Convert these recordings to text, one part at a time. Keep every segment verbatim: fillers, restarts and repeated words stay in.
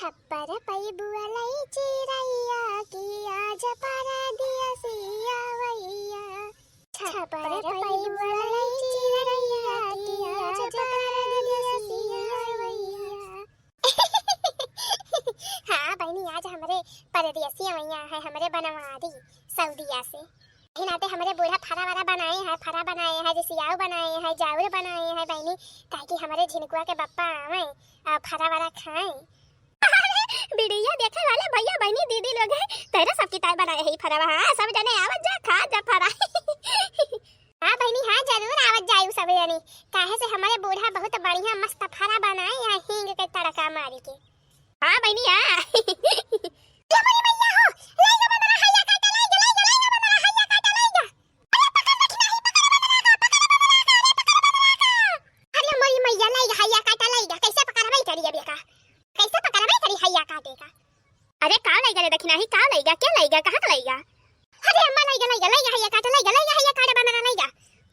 छप्पर पई बुअलई चिरैया की आज परदेसिया वैया। छप्पर पई बुअलई चिरैया की आज परदेसिया वैया। हाँ बहिनी, आज हमरे परदेसिया वैया है, हमरे बनवारी सऊदिया से। इही नाते हमरे बूढ़ा फरा वरा बनाए हैं, फरा बनाए हैं, रिसियाऊ बनाए हैं, जाउर बनाए हैं बहिनी, ताकि हमरे झिनकुआ के बप्पा आवे और फरा वरा खाए। बिड़िया देखे वाले भैया बहिनी दीदी लोग हैं, तोहरे सब किताब बनाए है फरवा। हाँ, सब जने आवत जा, खा जा फरा। हाँ बहिनी, हाँ, जरूर आवत जाई सब जनी, काहे से हमरे बूढ़ा बहुत बढ़िया मस्त फरा बनाए हैं हींग के तड़का मारी के। हाँ बहिनी, हाँ। ए मोरी मैया हो, लइगा बनरा, हैया काटा, लइगा, लइगा, लइगा बनरा, हैया काटा, लइगा। अरे पकड़ दखिनाही, पकड़ बनरा का, पकड़ बनरा का, अरे पकड़ बनरा का। अरे मोरी मैया, लइगा, हैया काटा, लइगा, कैसे पकड़बै करी अब एका? कैसे पकड़बै करी हैया काटे का? अरे का लइगा रे दखिनाही, का लइगा, के लइगा, कहाँ का लइगा? अरे अम्मा लइगा, लइगा, लइगा, हैया काटा, लइगा, लइगा, हैया काटा बनरा लइगा।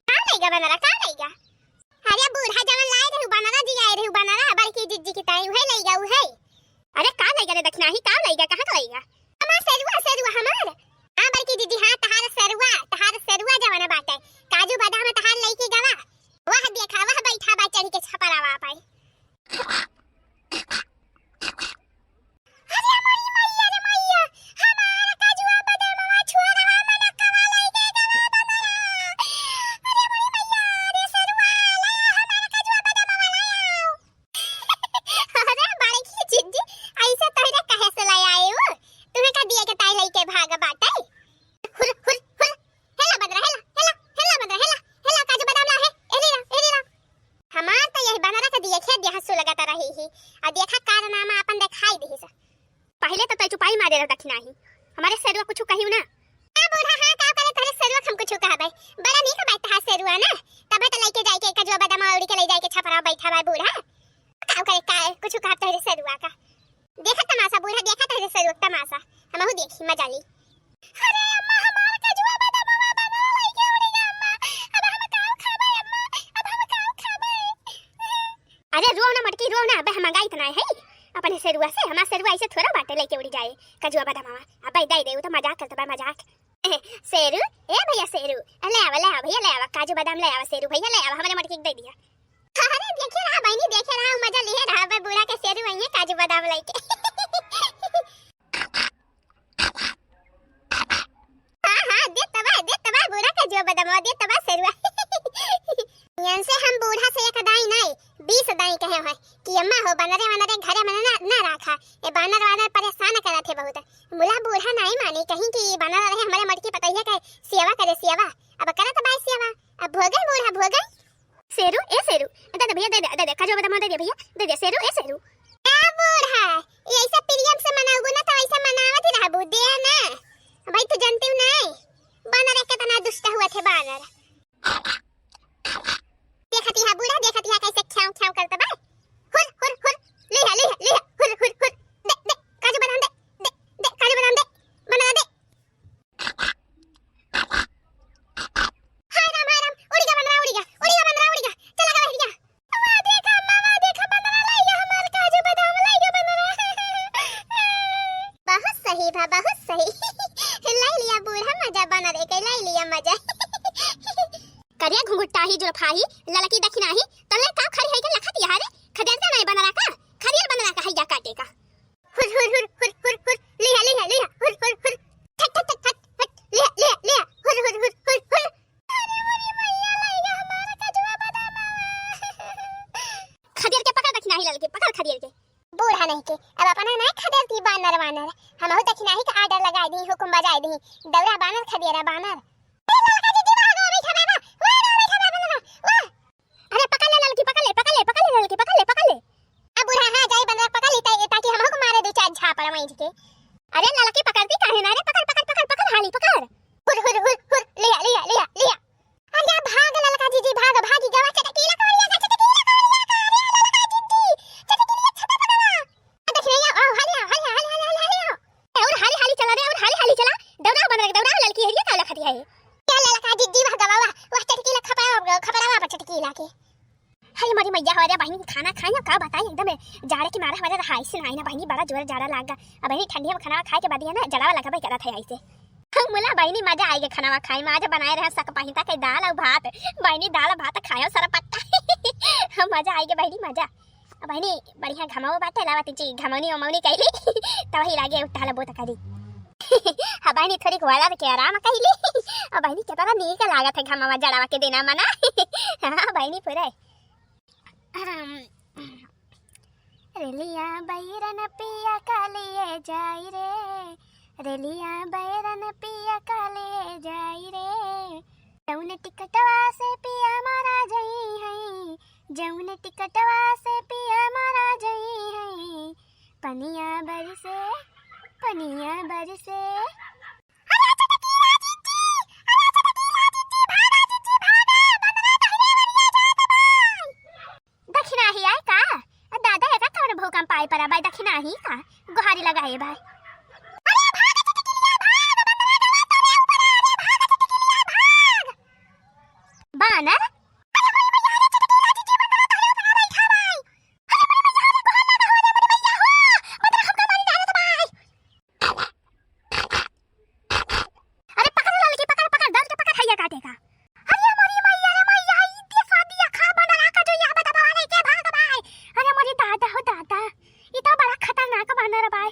का लइगा बनरा, का लइगा? अरे बूढ़ा जवन लाए रहू बनरा, जियाए रहू बनरा, बड़की जिज्जी की ताई, उहे लइगा, उहे। अरे का लइगा रे दखिनाही, का लइगा, कहाँ का लइगा? हमार सेरुआ, सेरुआ हमार। हाँ बड़की जिज्जी, हाँ तहार सेरुआ, तहार सेरुआ जवन बाटे, काजू बादाम तहार लइके गवा। वह देखा, वह बैठा बा चढ़ के छपरावा पाई। अरे मोरी मैया रे मैया, हमार कजुआ बदामवा छोरवा मनकवा लइके गवा बनरा। अरे मोरी मैया रे सरुआ, ले आ हमार कजुआ बदामवा ले आओ। अरे बड़की जिज्जी, ऐसे तोहरे कहे से ले आए हो? तुम्हें का दिए के ताई लइके भाग बाटे? हुर, हुर, हुर। हेला बदरा, हेला, हेला, हेला बदरा, हेला, हेला, काजू बादाम ला है, एली ला, एली ला। हमार तो यही बनरा के दिए खेत दिया हंसू लगत रही ही। आ देखा कारनामा अपन देखाई दिही सा। पहले तो तै चुपाई मारे रह दखिनाही। हमारे सेरुआ कुछ कहियो ना। आ बूढ़ा, हाँ, का करे तोहरे सेरुआ हम कुछ कहबे? बड़ा नीक बात तहार सेरुआ ना। तबे तो लइके जाइके कजुआ बादाम उड़ी के ले जाइके छपरा बैठा बा बूढ़ा। का करे का कुछ कहब तोहरे सेरुआ का? देखा तमाशा बूढ़ा, देखा तोहरे सरुक तमाशा, हमहू देखी मजा ली। अरे अम्मा, हमार कजुआ बदामवा बनरा लइके उड़ी गा अम्मा, अब हम काउ खाबे अम्मा, अब हम काउ खाबे? अरे रोव ना मटकी, रोव ना, अबे हम मंगाई त नाय है अपने सेरुआ से, हमार सेरुआ ऐसे थोड़ा बाटे लइके उड़ी जाए कजुआ बदामवा। अबे दे दे, उ तो मजाक करत बा, मजाक। सेरू, ए भैया सेरू, ले आवा, ले आवा भैया, ले आवा, काजू बादाम ले आवा सेरू भैया, ले आवा, हमरे मटकी के दे दिया। अरे देखे रहा बहिनी, देखे रहा, मजा लिहे रहा बे बूढ़ा के सेरू आइए काजू बादाम लइके। हाँ, हाँ, देत बा, देत बा बूढ़ा काजू बादाम, देत बा सेरुआ। यन से हम बूढ़ा से एक दाई नहीं, बीस दाई कहे हैं कि अम्मा हो बनरे वनरे घरे में ना, ना राखा, ए बानर वानर परेशान करत है बहुत। मुला बूढ़ा नहीं मानी, कहीं कि बनर रहे हमारे मटकी पतैया के सेवा करे सेवा। अब करत बाय सेवा, अब भोगई बूढ़ा भोगई। सेरू, ए सेरू, दे दे भैया, दे दे, दे दे, काजू बादाम दे दे भैया, दे दे सेरू, ए सेरू। का बूढ़ा, ये ऐसा प्रेम से मनाउबू ना तो ऐसा मनावत ही रहबू, दे ना। भाई तू जानती हूँ नहीं, बानर कितना दुष्ट हुआ थे बानर। देखती है बूढ़ा, देखती है कैसे ख्याउ ख्याउ करता बा। हुर, हुर, हुर, लिहा, लिहा, लिहा, हुर, हुर, हुर, दे, दे, काजू बादाम दे, दे, दे, काजू बादाम दे, बनरा दे। हाय राम, हाय राम, उड़ी गा बनरा, उड़ी गा, उड़ी गा बनरा, उड़ी गा, चला गा बहरिया। वाह देखा अम्मा, वाह देखा बनरा लइगा हमार काजू बादाम लइगा बनरा। बहुत सही भा, बहुत सही। लइ लिया बूढ़ा मजा बनरे के, लइ लिया मजा। करिया घुंघुटाही जुरफाही ललकी दखिनाही, तले का खड़ी है के लखत यहाँ रे, खदेरते नहीं बनरा का, खरियर बनरा का हैया काटे का। हुर, हुर, हुर, हुर, हुर, हुर, लिहा, लिहा, लिहा, हुर, हुर, हुर, ठट, ठट, ठट, ठट, ठट, लिहा, लिहा, लिहा, हुर, हुर, हुर, हुर, हुर। अरे मोरी मैया लइगा हमारा कजुआ बदामा। खदेर के पकड़ दखिनाही ललके, पकड़ खदेर के। बूढ़ा नहीं के, अब अपना ना खदेरती बानर वानर, हमहू दखिनाही का order लगाई दी, हुकुम बजाई दी, दौरा बानर खदेरा बानर। ए ललका दीदी, वाह, वाह, बैठा बाबा, वाह, वाह, बैठा बाबा, ना, वाह। अरे पकड़ ले ललकी, पकड़ ले, पकड़ ले, पकड़ ले ललकी, पकड़ ले, पकड़ ले। अब बूढ़ा हाँ जाई बनरा पकड़ ली ताई, ताकि हमहू को मारे दो चार झापड़ वहीं के। अरे ललकी पकड़ती काहे ना रे, पकड़, पकड़, पकड़, पकड़, हाली पकड़। हुर, हुर, हुर, हुर, लिया, लिया, लिया, लिया। अरे भाग ललका जीजी, भाग, भागी गवा चटकीला कवरिया का, चटकीला कवरिया का, अरे ललका जीजी, चटकीला छटा पकड़ा। देखिए, आओ, हाली आओ, हाली आओ, हाली, हाली, हाली, हाली आओ। ए, और हाली, हाली चला रे, और हाली, हाली चला। दौड़ा बनरा के, दौड़ा ललकी हेरिया का लखत है। क्या ललका जीजी, वाह गवा, वाह, वाह, चटकीला खपड़ा, खपड़ा, वाह, चटकीला के। अरे मोरी मैया हो रे बहिनी, खाना खाई हो का बताई, एकदम जाड़े के मारे हमारे रहाई से नाई ना बहिनी, बड़ा जोर जाड़ा लाग गा। अब बहिनी ठंडी में खाना खाए के बाद ये ना जड़ावा लगाबे करत है ऐसे। मुला बहिनी मजा आइगे खानावा खाई में, आज बनाए रहे सक पहिता के दाल और भात। बहिनी दाल भात खायो सरपट्टा। मजा आइगे बहिनी मजा। अब बहिनी बढ़िया घमाओ बाटे लावा तिची घमौनी उमौनी कैली। तब ही लागे उठाला बोत करी। हाँ बहिनी थोड़ी ग्वाला के आराम कैली। अब बहिनी के तरह नीक लागत है घमावा जड़ावा के दिना मना। हाँ बहिनी पूरे। रेलिया बैरन पिया कालिए जाई रे, रेलिया बैरन पिया कालिए जाई रे। जौन टिकटवा से पिया मारा जई है, जौन टिकटवा से पिया मारा जई है। पनिया बरसे, पनिया बरसे। दखिनाही आए का? दादा, एका कौन भूकंप आए परा बाई? दखिनाही का? गोहारी लगाए बाई। अरे भाग चुटकिलिया, भाग, बंदरा गवा तोरे ऊपर आ, अरे भाग चुटकिलिया, भाग। बानर? अरे मोरी मैया, अरे चुटकिला जीजी, बंदरा तोरे ऊपर आ, बैठा बाई। अरे मोरी मैया, अरे गोहार लगा हो, अरे मोरी मैया हो, बंदरा हमका मारी डालत बाई। अरे पकड़ ललकी, पकड़, पकड़, दौड़ के पकड़, हैया काटे का। अरे मोरी मैया रे मैया, ई दे स्वादिया खा बनला का जो यहाँ बता बवाले के भाग बाय। अरे मोरी दादा हो दादा, ई तो बड़ा खतरनाक बानर बाय।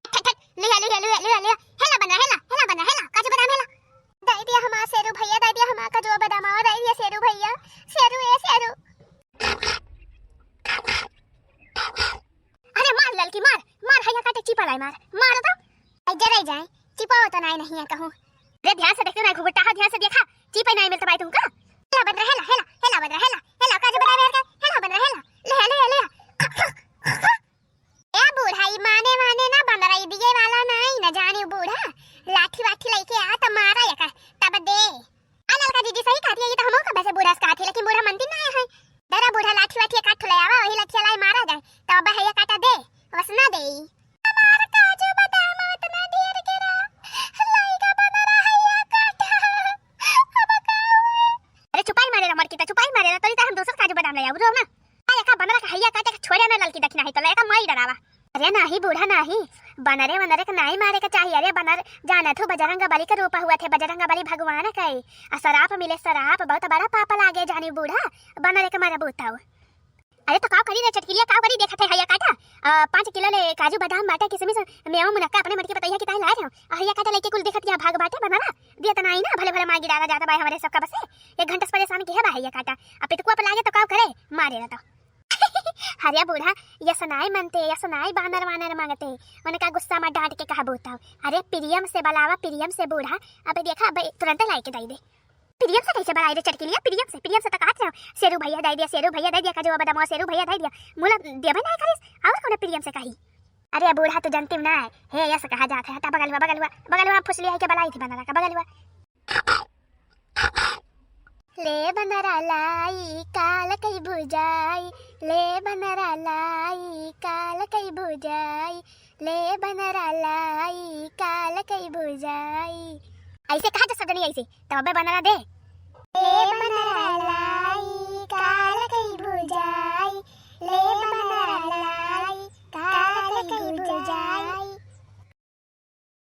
ठक, ठक, लिया, लिया, लिया, लिया, लिया। हेला बना, हेला, हेला बना, हेला, काजू बादाम हेला। दे दिया हमार शेरू भैया, दे दिया हमार काजू बादाम, और दे दिया शेरू भैया, शेरू ए शेरू। अरे मार ललकी मार, मार हैया काटे चिपा लाई मार, मार तो। आई जरे जाए, चिपाओ तो नाई नहीं है कहूँ। रे ध्यान से देखते ना घुघुटा हो, ध्यान से देखा, चिपा नाई मिलता भाई तुमका। हेला बंदरा हेला, हेला, हेला बंदरा हेला, हेला काजू बंदरा हेला, हेला बंदरा हेला, ले, ले, ले। ए बूढ़ा, ई माने माने ना बंदरा, ई दिए वाला नाई ना जाने बूढ़ा, लाठी वाठी लेके आ त मारा एका, तब दे। आ ललका जीजी सही कहती है, ये तो हमहू का वैसे बूढ़ा से कहती है, लेकिन बूढ़ा मनती ना है। दरा बूढ़ा लाठी वाठी एक आठ ठो ले आवा, वही लठिया लाई मारा जाए, तो अब हैया काटा दे, बस ना दे। हमार काजू बादाम उतना ढेर के रहा, लइका बना रहा हैया काटा, अब का हुए? अरे चुपाई मारे ला मरकी, तो चुपाई मारे ला, तोरी तो हम दोसर काजू बादाम ले आऊ, रुक ना। अरे का बनरा का हैया काटे के छोड़े ना ललकी दखिना है, तो लइका माई डरावा। अरे नाही बूढ़ा नाही, बनरे वनरे के नाही मारे के चाहिए। अरे बनर जानत हो बजरंग बली के रूपा हुआ थे, बजरंग बली भगवान के। आ सराप मिले सराप, बहुत बड़ा पाप लागे जानी बूढ़ा, बनरे के मारे बूताऊ। अरे तो काव करी रे चटकिलिया, काव करी देखत है हैया काटा। आ, पाँच किलो ले काजू बादाम बाटे किसमिस मेवा मुनक्का अपने मटकी बतैया की ताई लाए रहो। आ हैया काटा लेके कुल देखत यहाँ भाग बाटे बनरा, दिया तना आई ना भले भले मांगी डाला जाता बाय हमारे सबका बसे। एक घंटा से परेशान की है बा हैया काटा। अब पितकुआ पे लागे तो काव करे, मारे ना तो। अरे बूढ़ा, यसनाई मनते, यसनाई बानर वानर मांगते, उनका गुस्सा में डांट के कहा बोताऊ। अरे प्रियम से बलावा, प्रियम से बूढ़ा, अबे देखा, अबे तुरंत लाई के दई दे। प्रियम से कैसे बलाई रे चटकिलिया? प्रियम से, प्रियम से तो कहत रहो, शेरू भैया दई दिया, शेरू भैया दई दिया, काजू बादाम शेरू भैया दई दिया, मुला देबे ना करिस, और कौन प्रियम से कही? अरे बूढ़ा तू जानती ना है, हे यस कहा जात है, हटा बगलवा, बगलवा, बगलवा फुसलिया के बलाई थी बनरा का बगलवा। ले बनरा लाई काल कई बुझाई, ले बनरा लाई काल कई बुझाई, ले बनरा लाई काल कई बुझाई। ऐसे कहा जा सजनी ऐसे, तब अबे बनरा दे। ले बनरा लाई